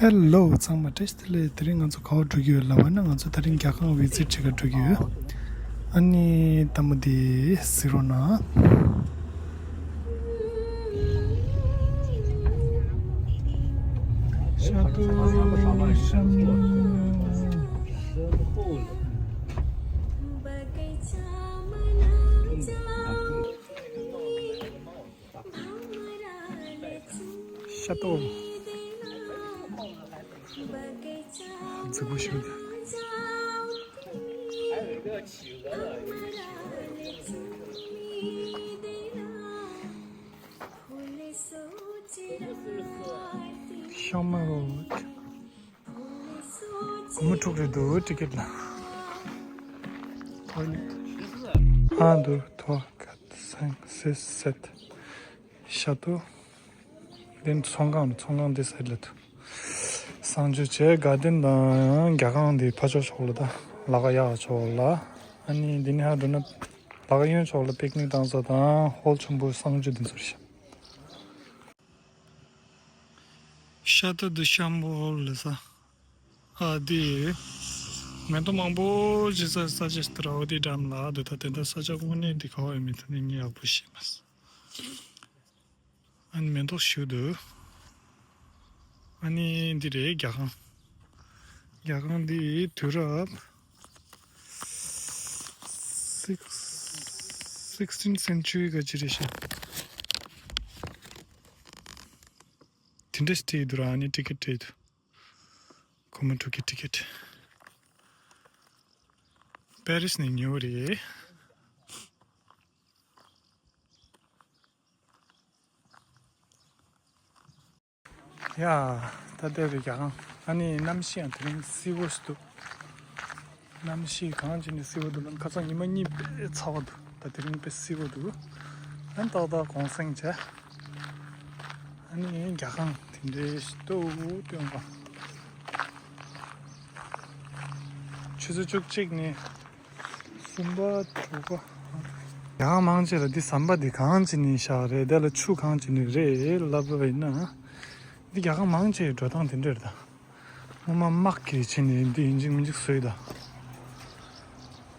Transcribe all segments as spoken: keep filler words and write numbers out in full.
ཧེ་ལོ་ཚང་མ་བཀྲ་ཤིས་བདེ་ལེགས། དེ་རིང་ང་ཚོ་ག་པར་འགྲོ་གི་ཡོད་ལབ་པ་ན། ང་ཚོ་དེ་རིང་རྒྱ་གར་ཝི་ཛིཊ་བྱེད་གར་འགྲོ་གི་ཡོད། ཨ་ནི་ལྟད་མོ་འདི་གཟིགས་རོགས་གནང་། ཤ་ཏོ། རྫིག་པོ་ཞིག་འདུག་ཤ་མ་རོ། སྒོར་མོ་དྲུག་རེད་འདུག་ཊི་ཀེཊ་ལ། ཨ་འདུག་ཐོ་ཁ་སང་སེ་སེད་ཤ་ཏོ། དེ་ཚོང་ཁང་རེད། ཚོང་ཁང་འདི་སའིཌ་ལ་འདུག་གསང་སྤྱོད་བྱས་དགའ་ལྡན་དང་རྒྱ་ཁང་འདི་ཕར་ཕྱོགས་ཕྱོགས་ལ། ད་ལ་ཁ་གཡག་ཕྱོགས་ལ། ཨ་ནི་འདི་ནས་ཧ་འགྲོ་ན་ལ་ཁ་གཡོན་ཕྱོགས་ལ་པིག་ནིག་བཏང་ས་དང་ཧོལ་ཆེན་པོ་གསང་སྤྱོད་འདི་ཚོ་རེད་ཤག་ཤ་ཏོ་དུ་ཤམ་བྷོ་ཧོལ་ལ་ས། ཨ་དེ། མེ་ཏོག་མང་པོ་ཞིག་ས་ས་ཆ་ཞིག་ཏུ་ར་བ་དེ་འགྲམ་ལ་འདུག་ད་དེ་འདྲ་ས་ཆ་དངོས་གནས་འདི་ག་བ་ཡོད་མེད་ད་ནི་ངས་ཡག་པོ་ཤེས་མ་སོང་། ཨ་ནི་མེ་ཏོག་ཞིག་འདུག་ཨ་ནི་འདི་རེད་རྒྱ་ཁང་། རྒྱ་ཁང་འདི་དུས་རབས་six sixteenth century ག་ཅི་རེད་ཤག་དེ་འདྲ་ཞིག་བྲིས་འདུག་ར། ཨ་ནི་ཊི་ཀེཊ་སྤྲད་འདུག་སྒོར་མོ་དྲུག་གི་ཊི་ཀེཊ། པེ་རིས་ནས་ཉོས་པ་རེད། ཡ། ད་ལྟ་བའི་རྒྱ་ཁང་། ཨ་ནི་གནམ་གཤིས་ཡང་དེ་རིང་བསིལ་པོ་ཞིག་འདུག་གནམ་གཤིས་གང་ཅི་ནས་བསིལ་པོ་འདུག་ལ། ཁ་སང་ཉི་མ་གཉིས་དཔེ་ཚ་བ་འདུག་ད་དེ་རིང་དཔེ་བསིལ་པོ་འདུག་ཨ་ནི་ཏག་ཏག་གུང་སེང་བྱས། ཨ་ནི་རྒྱ་ཁང་དེ་འདྲའི་ཞིག་ཏུ་སྟོན་པ། ཆུ་ཚོད་བཅུ་གཅིག་ནས་གསུམ་པ་དྲུག་པ། རྒྱ་གར་མང་ཆེ་ལ་འདི་ཟམ་པ་འདི་གང་ཅི་ནས་བཞག་རེད། དེ་ལ་ཆུ་གང་ཅི་ནས་རེད་ལབ་པ་ཡིན་ན། འདི་རྒྱ་གར་མང་ཆེ་འགྲོ་སྟངས་དེ་འདྲ་རེད་ད། སྔོན་མ་དམག་གིས་ཕྱིན་ནས་འདི་ཡིན་གཅིག་མིན་གཅིག་བཟོས་ད།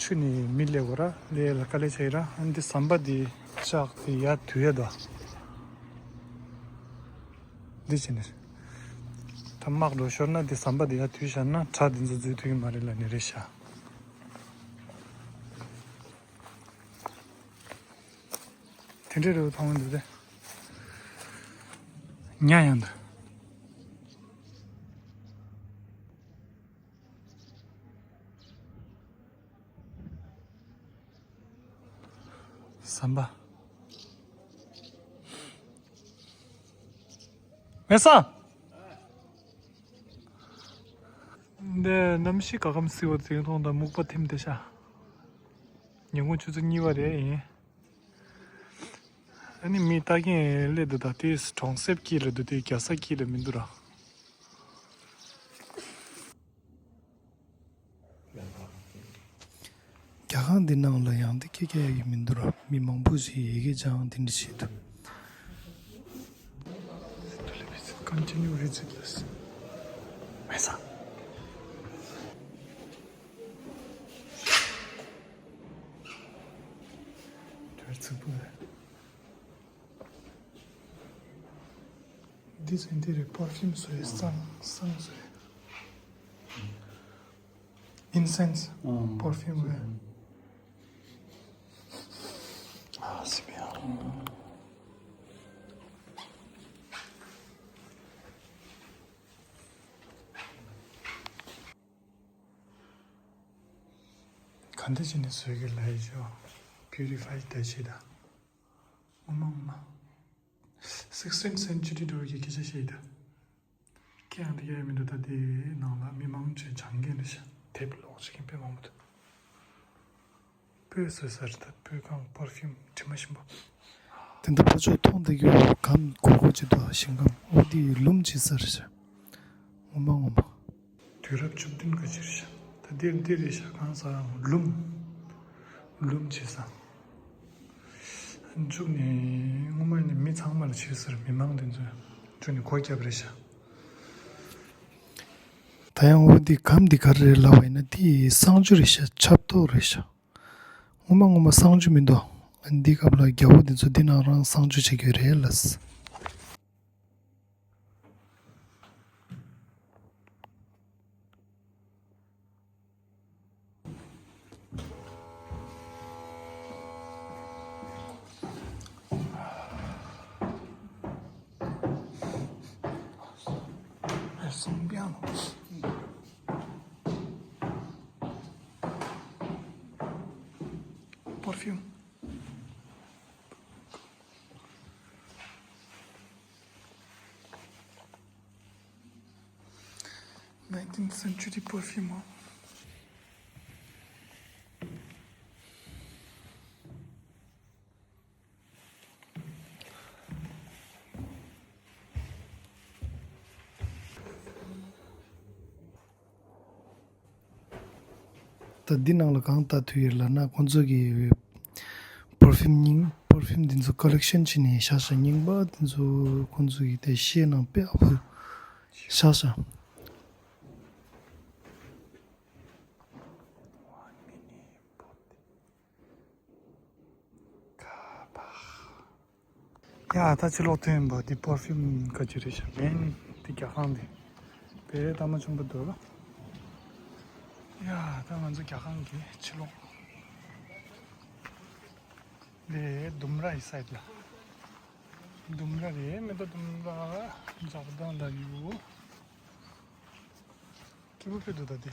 ཆུ་ནས་མི་སླེབས་དགོས་ར། སླེབས་ལ་དཀའ་ལས་ཆགས་ཡིན་ར། ཨ་འདི་ཟམ་པ་འདི་བཅག་སྟེ་ཡར་དུད་ཡ་ད། འདི་བྱས་ནས། ད་དམག་འགྲོ་ཤོར་ན་འདི་ཟམ་པ་འདི་ཡར་དུད་བཞག་ན་དགྲ་འདི་ཚོ་འཛུལ་ཐུབ་ཀྱི་མ་རེད་ལབ་ནས་རེད་ཤག་དེ་འདྲའི་རེ་བ་མཐོང་གི་འདུག་སྟེ། ཉ་ཡང་འདུག་ཟམ་པ། མེད་ས། འདི་གནམ་གཤིས་ག་གམ་བསིལ་བ་ཅིག་མཐོང་དང་སྨུག་པ་ཐིམ་བསྡད་ཤག་ཉིན་གུང་ཆུ་ཚོད་གཉིས་པ་རེད་ཡིན། ཨ་ནི་མི་ལྟ་མཁན་སླེབས་འདུག་ད་དེ་གྲོང་གསེབ་དཀྱིལ་ལ་འདུག་དེ་རྒྱལ་ས་དཀྱིལ་ལ་མི་འདུག་ར། རྒྱ་ཁང་འདི་ནང་ལ་ཡང་འདི་སྐད་རྒྱག་ཡག་གི་མི་འདུག་ར། མི་མང་པོ་ཞིག་ཡི་གེ་སྦྱང་དེ་འདྲ་བྱེད་འདུག Continue visit this. མེད་ས། དོལ་ཚིག་པོ་རེད། འདི་ཚོ་འདི་རེད། པར་ཕིའུམ་བཟོ་ཡས་བསང་བསང་བཟོ་ཡས། Incense. ཨང་། Perfume རེད། ཨ་སི་པི་ཨང་། ག་འདྲ་བྱས་ནས་བཟོས་ཀྱི་ལབ་ཡས་ཅོ། པིའུ་རི་ཕའི་ད་བྱེད་ད། ངོ་མ་ངོ་མ། Sixteenth century འགྲོ་གི་སྐད་ཆ་བཤད་ད། ཁྱེད་ཡང་དེ་གས་མི་འདུག་ད་དེ་ནང་ལ་མི་མང་ཆེ་སྦྱང་མཁན་རེད་ཤག་དེབ་ཀློག་བྱེད་མཁན་དཔེ་མང་པོ་འདུག་སྤོས་བཟོས་ས་རེད་ད། སྤོས་ཁང་པར་ཕིའུམ་དྲི་མ་ཞིམ་པོ། དེ་འདྲ་ཕར་ཕྱོགས་མཐོང་བསྡད་རྒྱུ་གམ་གོར་གོར་ཅིག་འདུག་ཞིང་ཁམས་འོ་དེ་ལུམ་བྱེད་ས་རེད་ཤག་ངོ་མ་ངོ་མ། དུས་རབས་བཅུ་བདུན་ག་ཅིག་རེད་ཤག་ད་འདིར་འདི་རེད་ཤག་གང་ཟག་ཡང་ལུམ། ལུམ་བྱེད་ས། མཇུག་ནས་སྔོན་མ་ནས་མི་ཚང་མ་ལ་བྱེད་ཟེར། མི་མང་དེ་ཚོས། ཁྱོད་ནི་གོ་རྒྱབ་རེད་ཤག་ད་ཡང་འོ་འདི་གམ་འདི་ག་རེ་རེད་ལབ་པ་ཡིན་ན། འདི་གསང་སྤྱོད་རེད་ཤག་ཆབ་ཏོག་རེད་ཤག་ངོ་མ་ངོ་མ་གསང་སྤྱོད་མི་འདུག་འདི་སྐབས་ལ་རྒྱལ་པོ་འདི་ཚོ་འདི་ནང་རང་གསང་སྤྱོད་བྱེད་རྒྱུ་རེད་ལ། Perfume. Nineteenth century perfume. ད་འདི་ནང་ལ་གང་ལྟ་ཐུབ་ཡོད་ལབ་ན། ཁོང་ཚོ་གི་པར་ཕིའུམ་རྙིང་པར་ཕིའུམ་འདི་ཚོ་ཀོ་ལེག་ཤན་བྱས་ནས་བཞག་བཞག་རྙིང་པ་འདི་ཚོ་ཁོང་ཚོ་གི་དེ་ཤེལ་ནང་དཔེ་ཨ་ཕུ་བཞག་བཞག་ཡ། ད་ཕྱི་ལོགས་ཐོན་པ་འདི་པར་ཕིའུམ་ག་ཅི་རེད་ཤག་མེན་འདི་རྒྱ་ཁང་འདི་དཔེ་ལྟ་མ་བྱུང་པ་འདུག་ཡ། ད་ང་ཚོ་རྒྱ་ཁང་གི་ཕྱི་ལོགས་འདི་ལྡུམ་ར་ཡི་སའིད་ལ། ལྡུམ་ར་རེད། མི་ད་ལྡུམ་ར་འཇག་དང་ད་ཡུ། སྐྱིད་པོ་ཕེབས་འདུག་ད་དེ།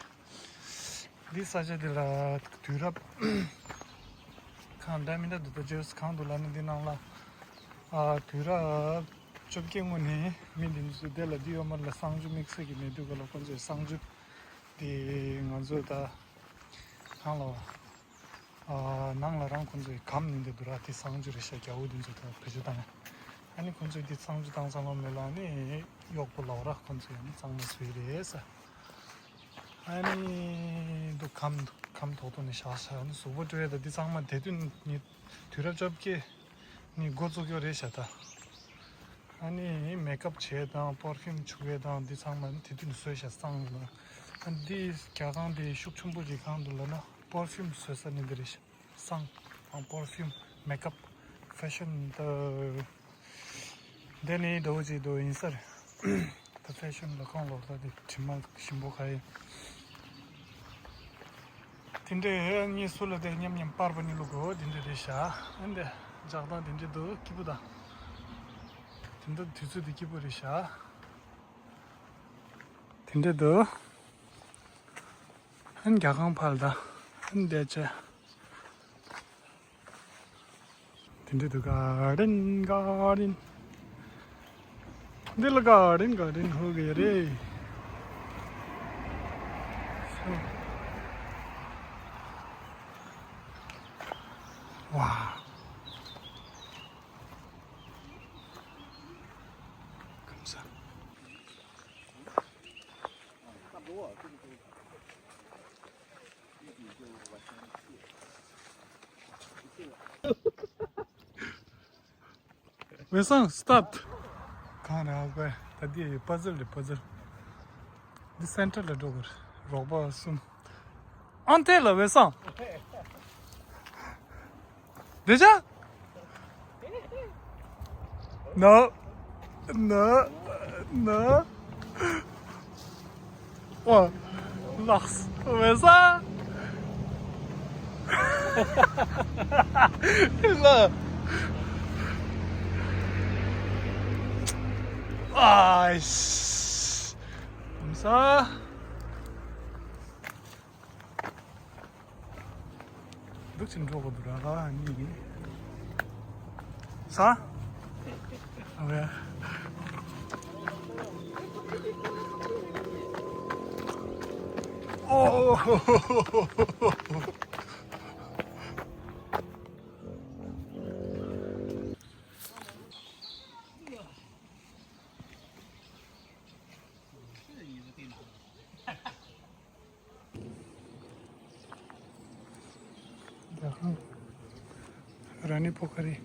འདི་ས་ཆ་འདི་ལ་དུས་རབས་གང་འདྲ་མི་འདྲ་འདུག་ད་ཇོས་གང་འདུག་ལབ་ན། འདི་ནང་ལ་ཨ་དུས་རབས་བཅོ་བརྒྱད་སྔོན་ནས་མི་འདི་ཚོ་དེ་ལ་འདི་ཡོད་མ་རེད་ལ། གསང་སྤྱོད་དམིགས་བསལ་གྱི་མེད་དུས་ག་ལ་ཁོ་ཚོས་གསང་སྤྱོད་དེ་ང་ཚོ་ད་གང་ལ་བ། ཨ་ནང་ལ་རང་ཁོ་ཚོ་གི་གམ་ནི་འདི་འདུག་ར། དེ་གསང་སྤྱོད་རེད་ཤག་རྒྱ་བོ་འདི་ཚོ་ད་བེད་སྤྱོད་བཏང་ཡ། ཨ་ནི་ཁོ་ཚོས་འདི་གསང་སྤྱོད་བཏང་ཚང་མ་མེད་ལ། ཨ་ནི་གཡོག་པོ་ལོག་ར་ཁོ་ཚོས་ཨ་ནི་གཙང་མ་བཟོས་རེད་ས། ཨ་ནི་འདུག་གམ་གམ་ཐོག་ཐོག་ནས་བཞག་ཤག་ཨ་ནི་གཟུགས་པོ་བཀྲུ་ཡ་ད་འདི་ཚང་མ་དེ་དུས་ནི་དུས་རབས་བཅོ་བརྒྱད་ནི་འགོ་བཙུགས་ཡོད་རེད་ཤག་ད། ཨ་ནི་མེ་ཀབ་བྱས་དང་པར་ཕིའུམ་བྱུག་ཡས་དང་འདི་ཚང་མ་ནི་དེ་དུས་ནས་བཟོས་ཤག་སང་ལ། ཨ་འདི་རྒྱ་ཁང་འདི་ཤུགས་ཆེན་པོ་ཅིག་གང་འདུག་ལབ་ན་པར་ཕིའུམ་བཟོ་ས་ནི་འདི་རེད་ཤག་སང་དང་པར་ཕིའུམ། མེ་ཀབ། ཕེ་ཤན་ད། འདི་ནི་ཟླ་བོ་གཅིག་འདུག་ཡིན་ས་རེད། ད་ཕེ་ཤན་ལ་ཁོང་ལོག་ད་དེ་དྲི་མ་ཞིམ་པོ་ག་ཡིན། དེ་འདྲའི་གཉིས་སུ་ལ་དེ་མཉམ་མཉམ་པར་པ་གཉིས་ལུག་གོ་དེ་འདྲ་རེད་ཤག་ཨ་འདི་འཇག་སྟངས་དེ་འདྲ་འདུག་སྐྱིད་པོ་དང་། དེ་འདྲ་དུས་ཚོད་དེ་སྐྱིད་པོ་རེད་ཤག་དེ་འདྲ་འདུག་ཨ་ནི་རྒྱ་ཁང་ཕར་ལ་ད། ཨ་ནི་འདི་ཆ། དེ་འདྲ་འདུག་ག་ཌེན་ག་ཌེན། འདི་ལ་ག་ཌེན་ག་ཌེན་ཧུ་གེ་རེད། ཝ། ཁམས་བཟང་། ཝེ་སང་སི་ཊོབ། གང་རེད་ཨ་ཀོ། ད་འདི་པ་ཛལ་རེད་པ་ཛལ། འདི་སེན་ཊར་ལ་འགྲོ་དགོས་རེད། རོགས་པ་གསུམ། ཨང་ཐེ་ལ་ཝེ་སང་། རེད་ཤག་ནོ། ནོ། ནོ། ཨོ། ལགས། ཝེ་སང་། ལ། ཨའིས། ཝེ་སང་། འདུག་ཅིང་འགྲོ་དགོས་འདུག་ར་ནི། ས། ཨ་ཝེ། ཨོ། ར་ནི་པོ་ཁ་རི།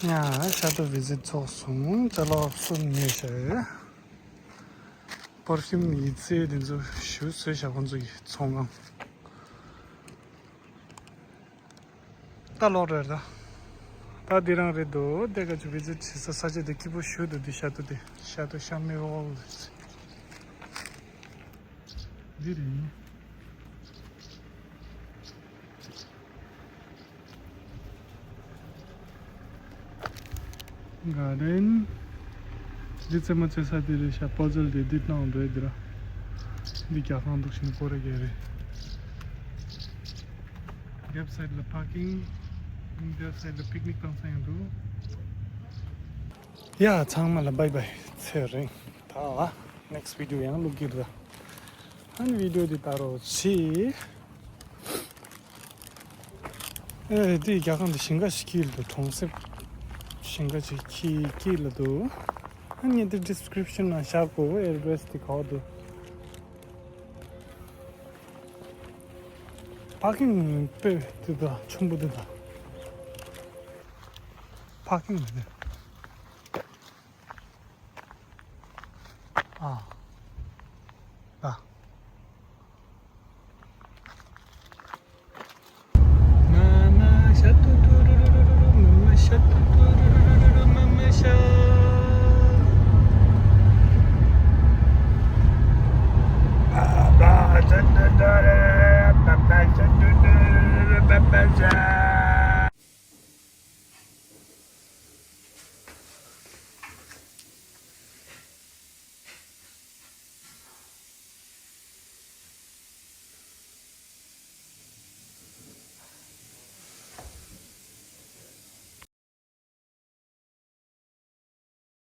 ཡ། ཤ་ཏོ་བི་ཟིཊ་ཚོགས་སོང་། ཅ་ལག་གསུམ་ཉོས་ཤག་པར་ཕིའུམ་ཡི་ཙི་དེ་ཚོ་ཞུ་བཟོས་ཤག་ཁོང་ཚོ་གི་ཚོང་ཁང་། ད་ལོག་རེད་ད། ད་འདི་རང་རེད་འདུག་དེ་ག་ཅིག་བི་ཟིཊ་བྱེད་ས་ས་ཆ་དེ་སྐྱིད་པོ་ཞུ་འདུག་འདི་ཤ་ཏོ་དེ། ཤ་ཏོ་ཤ་མེ་ཝོལ་འདི་རེད། ག་རེན། འདི་རྩེད་མོ་རྩེ་ས་དེ་རེད་ཤག་པ་ཛལ་དེ་འདི་སྣང་འགྲོ་ཡི་འདི་ར། འདི་རྒྱ་ཁང་འདུག་ཤིང་སྐོར་རེ་རྒྱག་རེད། ལེབ་སའིཌ་ལ་པར་ཀིང་། འདི་སའིཌ་ལ་པིག་ནིག་བཏང་ས་ཡང་འདུག་ཡ། ཚང་མ་ལ་བྷའི་བྷའི། ཚེ་རིང་། ད་ནེགསི་ཊི་བི་ཌི་ཡོ་ཡང་བླུག་གི་རེད། ཨན་བི་ཌི་ཡོ་འདི་ལྟ་རོགས་གྱིས། ཨེ། འདི་རྒྱ་གར་འདི་ཞིང་ཁ་ཞིག་སྐྱིད་འདུག་གྲོང་གསེབ་ཞིང་ཁ་ཞིག་སྐྱིད་སྐྱིད་ལ་འདུག་ཨ་ནི་འདི་ཌི་སི་ཀི་རིབ་ཤན་ནང་བཞག་གོ་ཨེ་ཌི་རེ་སི་འདི་ག་པར་འདུག་པར་ཀིང་དཔེ་འདི་དང་ཆེན་པོ་འདི་དང་། པར་ཀིང་མི་འདུག་ཨ།